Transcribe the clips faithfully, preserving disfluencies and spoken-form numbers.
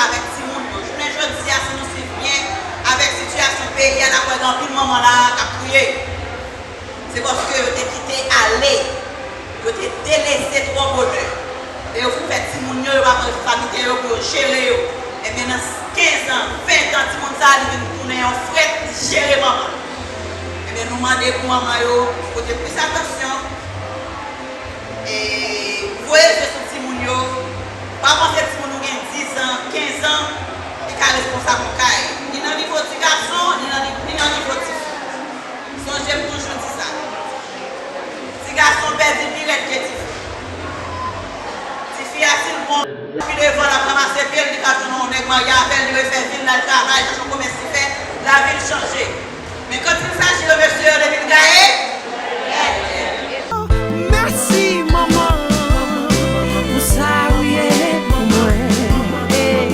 avèk timoun yo. Jounen jodi a, si nou swiv byen avèk sitiyasyon peyi a, n ap wè gen anpil manman la a k ap kriye. Se paske yo te kite ale, yo te delese twò bonè. E yo fin fè timoun yo, yo pa pran responsabilite yo pou yo jere yo. Ebyen, nan kenz an, ven an, timoun sa a, li vin tounen yon frèt, li jere manman l. Ebyen, nou mande pou manman yo pote plis atansyon. E voye je sou timoun yo. Pa panse timoun ou gen diz an, kenz an, li ka responsab yon kay. Ni nan nivo ti gason, ni nan, ni nan nivo ti fi. Sonje m toujou di sa. Ti gason pèdi pi rèd ke ti fi. Ti fi a, si l bon, pi devan, l ap ranmase pye l, li ka tounen yon nèg marye avè l, li refè vi l, l al travay, chèche yon komès li fè, lavi l chanje. Men kantil sa, si yo mesye yo depi l gaye. Mèsi manman pou sa ou ye pou mwen.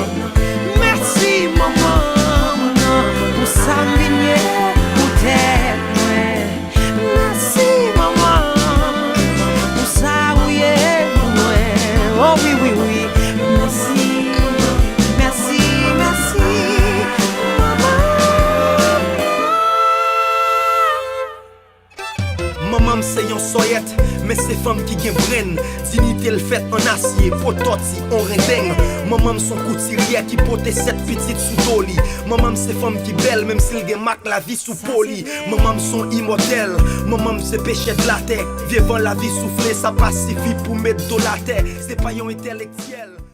Mèsi manman pou sa m vin ye pou tèt mwen. Mèsi manman pou sa ou ye pou mwen. O wi wi wi. Mèsi, mèsi, mèsi manman. Manman m se yon sòyèt, men se fanm ki gen brenn. Diyite l fèt an asye, po tòti, on rendeng. Manman m s on koutiryè ki pote sèt pitit sou do li. Manman m se fanm ki bèl, menm si l gen mak lavi sou po li. Manman m s on imòtèl, manman m se pechè de latè. Vye van lavi soufle, sa pa sifi pou met do l atè. Se pa yon entèlektyèl.